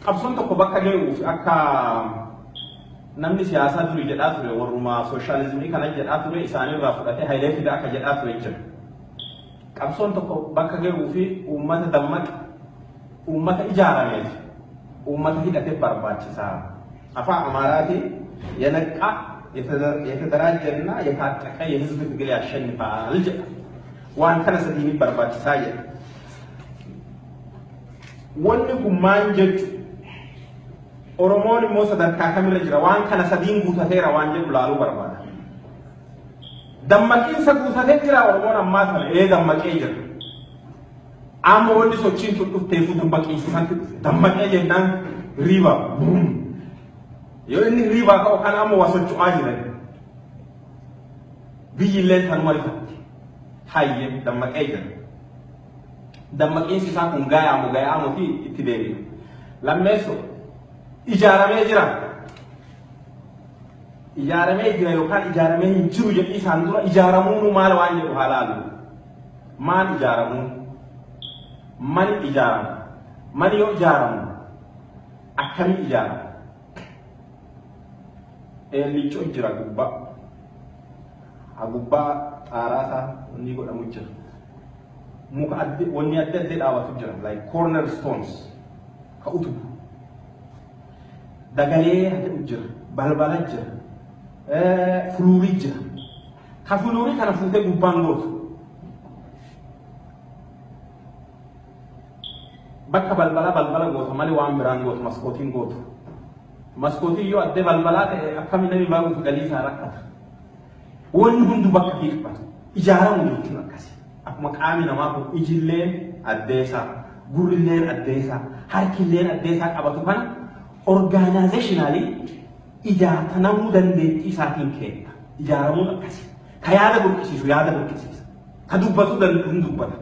Qabsoon tokko bakka ga'uuf akka namni siyaasaa durii jedhaa ture, warrumaa sooshaalizimii kana jedhaa ture, isaanirraa fudhatee Hayilee Fidaa akka jedhaa ture jira. Qabsoon tokko bakka ga'uu fi uummata dammaqe, uummata ijaarameef, uummata hidhate barbaachisaa. Afaan Amaaraatiin የነቃ፣ የተደራጀና የታጠቀ የህዝብ ትግል ያሸንፋል jedha. Waan kana sadiin barbaachisaa jedha. Wanni kun maal jechu? Oromoon immoo sadarkaa kamirra jira? Waan kana sadiin guutateera waan jedhu laaluu barbaada. Dammaqiinsa guutatee jira Oromoon ammaa kana, ee, dammaqee jira. Amma wanni sochiin tun dhufteefu dammaqiinsa santi dhufe. Dammaqee jennaan riiba buum. Yoo inni riibaa ka'u kana amma waa socho'aa jiran. Biyyi illee tanuma rifatti. Hayyee, dammaqee jira. Dammaqiinsi isaa kun gayaamu gayaamu fi itti deebi'a. Lammeessoo, ijaaramee jira. Ijaaramee jira yookaan ijaaramee hin jiru jedhii isaan dura ijaaramuun maal waan jedhu haa laalu. Maal ijaaramuun? Mani ijaarama. Mani yoo ijaaramu akkamii ijaarama? Eellichoo jira gubbaa. Ha gubbaa xaaraa isaa wanni godhamu jira. Muka adde wanni adda addee dhaabatu jira, like corner stones ka utubu. Dagalee jedhu jira, balbala jira, fuluurii jira. Ka fuluurii kana fuutee gubbaan gootu. Bakka balbalaa balbala goota malee waan biraan gootu, maskootiin gootu. Maskootiin yoo addee balbalaa ta'e akkami namni bahuuf galii isaa rakkata? Wanni hundu bakka fi qabata. Ijaaramu jechuun akkasi. Akkuma qaami namaa kun ijilleen addeesaa, gurrilleen addeesaa, harkilleen addeesaa qabatu kana organizationally ijaartanamuu dandeettii isaatiin kenna. Ijaaramuun akkasi. Ka yaada burqisiisu yaada burqisiisa. Ka dubbatu danda'u hin dubbata.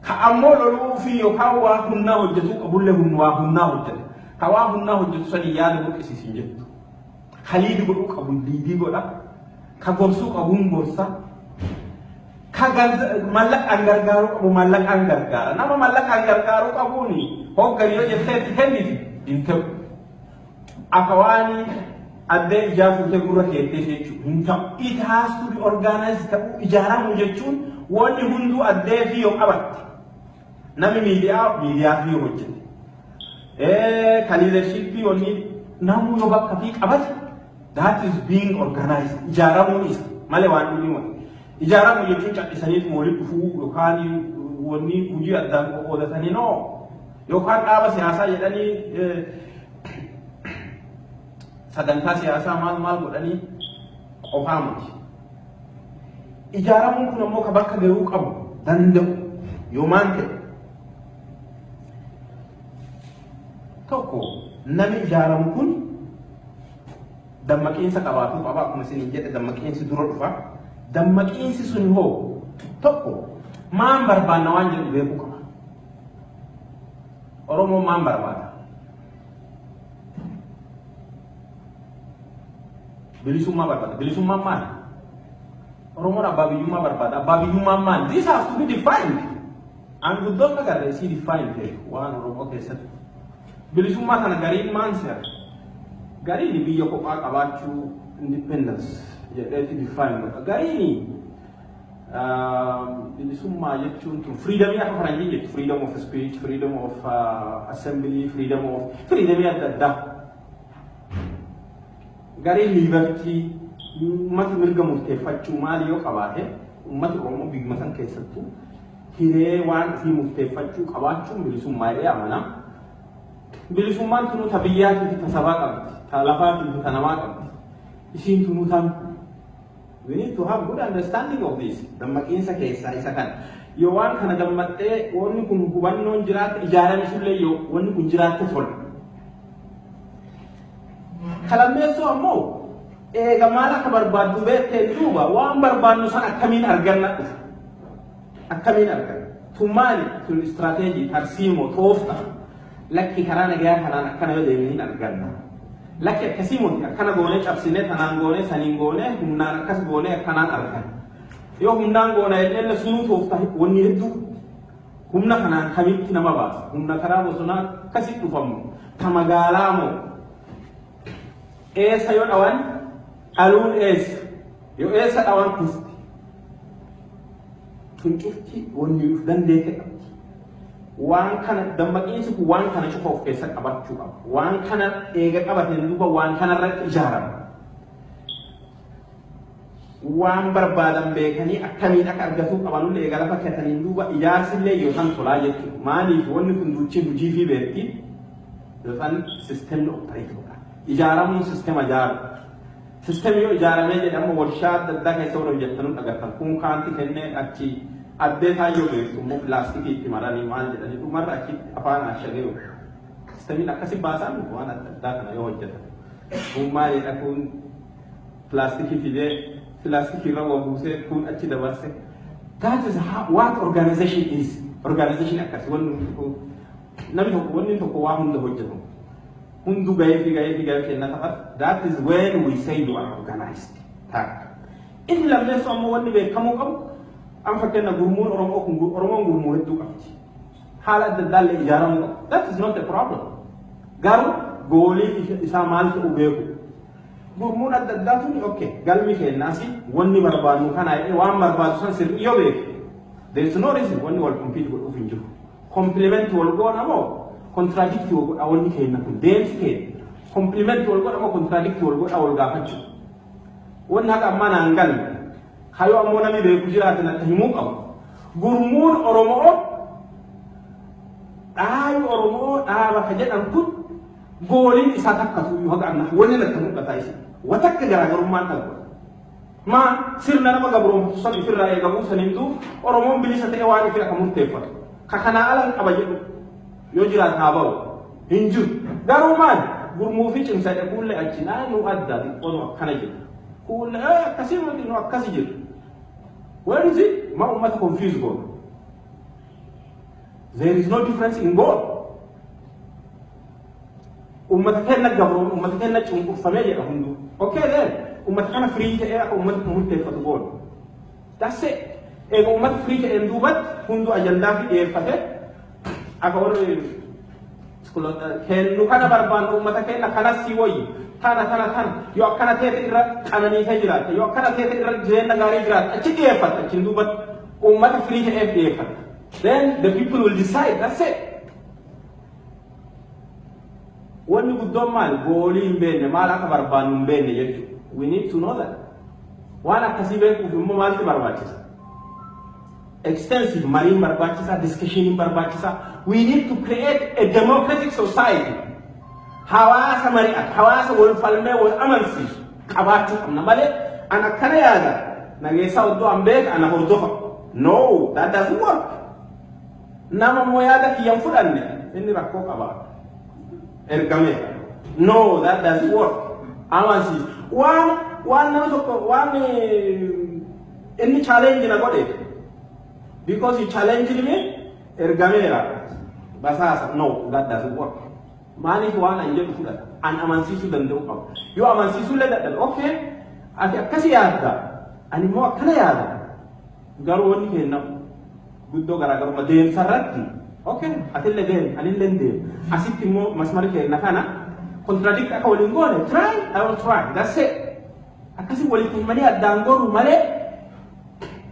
Ka ammoo loluu fi yookaan waa humnaa hojjetuu qabullee waa humnaa hojjeta. Ka waa humnaa hojjetu sanii yaada burqisiisu hin jettu. Ka lead godhuu qabu lead godha. Ka gorsuu qabu hin gorsa. Ka mallaqaan gargaaruu qabu mallaqaan gargaara. Nama mallaqaan gargaaruu qabuun hooggan yoo jettee itti kenniti hin ta'u. Akka waan addee ijaa fuutee gurra keettee jechuudha. Hin ta'u. It has to be organized ta'uu, ijaaramuu jechuun wanni hunduu addee fi yoo qabatte. Namni miidiyaa miidiyaa fi yoo hojjete. Ka leadership wanni namuu yoo bakka fi qabate, that is being organized. Ijaaramuun isa malee waan dhibii miti. Ijaaramuu jechuun callisaniitu walitti dhufuu yookaan wanni hojii addaan qoqqoodatanii noo yookaan dhaaba siyaasaa jedhanii sagantaa siyaasaa maal maal godhanii qofaa miti. Ijaaramuun kun ammoo ka bakka gahuu qabu danda'u yoomaan ta'e, tokko, namni ijaaramu kun dammaqiinsa qabaatuu qaba. Akkuma isin jedhe, dammaqiinsi dura dhufa. Dammaqiinsi sun hoo, tokko, maan barbaanna waan jedhu beekuu qaba. Oromoon maan barbaada? Bilisummaa barbaada. Bilisummaan maali? Oromoon abbaa biyyummaa barbaada. Abbaa biyyummaan maali? This has to be defined. Anguddoon agarre isii define ta'e waan Oromoo keessatti. Bilisummaa kana gariin maan seera? Gariin biyya kophaa qabaachuu, independence jedheeti define godha. Gariin bilisummaa jechuun tun freedomii akka faranjiin jettu, freedom of speech, freedom of assembly, freedom of freedomii adda addaa. Gariin liberty, uummati mirga murteeffachuu maali yoo qabaate, uummati Oromoo biyyuma san keessattuu hiree waan ofii murteeffachuu qabaachuun bilisummaa jedhee amana. Bilisummaan tunuu ta biyyaatii fi ta sabaa qabdi, ta lafaatii fi ta namaa qabdi. Isiin tunuu tam. We need to have good understanding of this. Dammaqiinsa keessaa isa kana. Yoo waan kana dammaxxee wanni kun hubannoon jiraatte, ijaarame sullee yoo wanni kun jiraatte tola. Kalammeessoo ammoo, eega maal akka barbaaddu beekteen duuba waan barbaannu san akkamiin arganna dhufa. Akkamiin arganna? Tun maali? Tun istirateejii, tarsiimoo, toofta. Lakki, karaa nagayaa kanaan akkana yoo deemne hin arganna. Lakki, akkasii miti, akkana goonee cabsinee, tanaan goonee, saniin goonee, humnaan akkas goonee akkanaan arganna. Yoo humnaan goona jennee sunuu toofta wanni hedduu humna kanaan kamitti nama baasa? Humna karaa bosonaa Akkasi dhufamu ta magaalaa moo eessa yoo dhawan dhaluun eessa yoo eessa dhawan kufti. Tun cufti wanni uf dandeette qabdi. Waan kana dammaqiinsi kun waan kana cufa of keessa qabachuu qaba. Waan kana eega qabateen duuba waan kanarratti ijaarama. Waan barbaadan beekanii akkamiin akka argatuu qabanullee eega lafa keetaniin duuba ijaarsillee yoo san tolaa jechuudha. Maaliif wanni kun duuchii hojii fi beekti yookaan sistemni operate godha. Ijaaramuun sistema ijaaru. Sistemni yoo ijaaramee jedhamu warshaa adda addaa keessa warra hojjetanuu dhagartan. Kun kaanti kennee achi addee taayyoo beektu immoo pilaastikii itti maranii maal jedhanii dhumarra achi afaan ashagee. Sistemiin akkasi baasaan waan adda addaa kana yoo hojjetan. Kun maalidha? Kun pilaastikii fidee pilaastikii irra waa buusee kun achi dabarse. That is how, what organization is. Organization akkasi wanni namni tokko wanni tokko waa hunda hojjetu. Hundu gahee fi gahee fi gahee kenna taphata. That is when we say you are organized. Taakka. Inni lammeessoo ammoo wanni beekamuu qabu an fakkeenya gurmuun Oromoo kun Oromoon gurmuu hedduu qabdi. Haala adda addaallee ijaaramuu qabu. That is not a problem. Garuu goalii isaa maal ta'u beeku. Gurmuun adda addaa tuni okay galmi kennaasi wanni barbaadnu kana jedhee waan barbaadu san sirrii yoo beeku. There is no reason wanni wal compete godhuuf hin jiru. Complement wal goona moo contradict wal godha? Wanni kenna kun deemsi kenna. Complement wal godha moo contradict wal godha wal gaafachuu. Wanni haqa ammaa naan galle. Hayoo ammoo namni beeku jiraate natti himuu qabu. Gurmuun Oromoo dhaabi Oromoo dhaaba ka jedhan kun goaliin isaa takkatu iyyuu haqa ammaa wanni natti mul'ata isa. Watakka garaagarummaan dhabu. Maa sirna nama gabroomtu san ifirraa eegamuu saniin duuf Oromoon bilisa ta'e waan ifii akka murteeffatu. Ka kanaa alan qaba jedhu yoo jiraate haa ba'u. Hin jiru. Garuu maal gurmuu fi cimsadhe kuullee achi naannoo adda xiqqoo nu akkana jedhu. Kuullee akkasii miti, nu akkasi jedhu. Where is it? Ma uummata confuse goona. There is no difference in goal. Uummata keenya gabroon uummata keenya cunqurfamee jedha hunduu. Okay then, uummata kana free ta'ee akka uummata murteeffatu goona. That's it. Eega uummata free ta'een duubatti hunduu ajandaa fi dhiyeeffate akka warri kennu kana barbaannu uummata keenya kanas si wayyu tana tana tana yoo akkana teete irra qananiisee jiraatte, yoo akkana teete irra jireenya gaarii jiraatte, achi dhiyeeffatta. Achiin duubatti uummata free ta'eef dhiyeeffatta. Then the people will decide. That's it. Wanni guddoon maal goalii hin beekne, maal akka barbaannu hin beekne jechuudha. We need to know that. Waan akkasii beekuuf immoo maaltu barbaachisa? Extensive mariin barbaachisaa, discussioniin barbaachisaa. We need to create a democratic society. Hawaasa mari'atu, hawaasa wal falmee wal amansiisu qabaachuu qabna malee an akkana yaada nageessaa oddoo an beeka ana hordofa. No, that doesn't work. Nama immoo yaada kiyyan fudhanne inni rakkoo qaba. Ergameera. No, that doesn't work. Amansiisu. Waan nama tokko waan inni challenge na godhe, because he challenged me, ergameera. Basaasa. No, that doesn't work. Maaliif waan an jedhu fudhata? An amansiisuu danda'u qaba. Yoo amansiisuu illee dadhabe, okay, ati akkasi yaadda, ani immoo akkana yaada. Garuu wanni kenna guddoo garaagarummaa deemsa irratti, okay, atillee deemi, anillee deemi. Asitti immoo masmari kenna kana contradict akka waliin goone try, I will try. That's it. Akkasi walitti himanii addaan godhu malee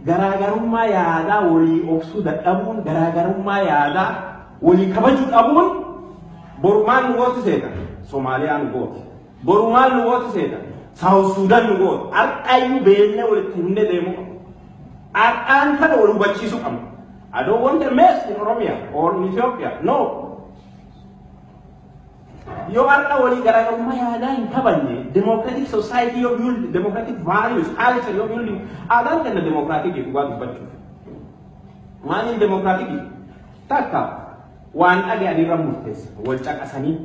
garaagarummaa yaadaa walii obsuu dadhabuun, garaagarummaa yaadaa walii kabajuu dhabuun boru maal nu gootu seeta? Somaaliyaa nu gooti. Boru maal nu gootu seeta? South Sudan nu gooti. Har'aayyuu beeknee walitti himnee deemuu qabna. Har'aan kana wal hubachiisuu qabna. I don't want a mess in Oromia or in Ethiopia. No. Yoo har'a walii garaagarummaa yaadaa hin kabajne, democratic society yoo build, democratic values, culture yoo build, aadaan kenna democratic dhugaa dubbachuuf. Maaliin democratic? Takka waan dhaga'an irra murteessa. Wal caqasanii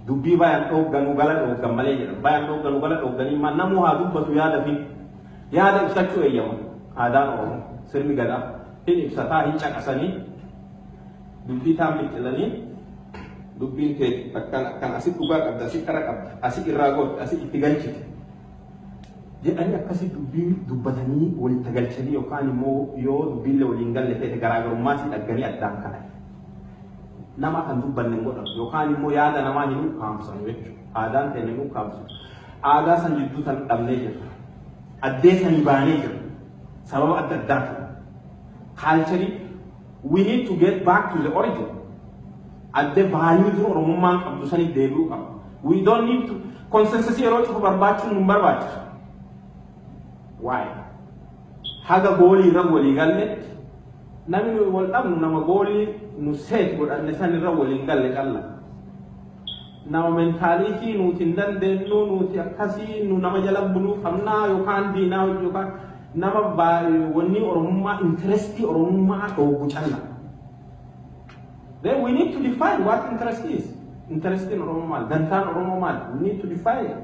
dubbii bayan dhoogganuu gala dhooggan malee jedhan. Bayan dhoogganuu gala dhoogganii maa namuu haa dubbatu yaada fi yaada ibsachuu eeyyama. Aadaan Oromoo sirni gadaa hin ibsataa, hin caqasanii dubbii taan biqilanii dubbiin kee akkan akkan asi dhugaa qabda, asi qara qabda, asi irraa goote, asi itti galchite jedhanii akkasi dubbii dubbatanii walitti galchanii yookaan immoo yoo dubbiillee waliin galle ta'e garaagarummaa si dhagganii addaan kana. Nama kan dubbanne hin godhamu yookaan immoo yaada namaa hin ukkaamsanu jechuudha. Aadaan ta'e hin ukkaamsu. Aadaa san jidduu tan dhabnee jirra. Addee sanii baanee jirra. Sababa adda addaatiin. Culture, we need to get back to the origin. Addee value dura Oromummaan qabdu sanii deebi'uu qaba. We don't need to consensus yeroo cufu barbaachuun nu barbaachisu. Why? Haga goalii irra walii galletti, namni nuyi wal dhabnu nama goalii nu set godhanne san irra waliin galle calla. Nama mentality nuti hin dandeenyu, nuti akkasii, nu nama jala buluu qabnaa yookaan diinaa yookaan nama wanni Oromummaa, interestii Oromummaa dhoogu calla. Then we need to define what interest is. Interestiin Oromoo maal? Dantaan Oromoo maal? We need to define it.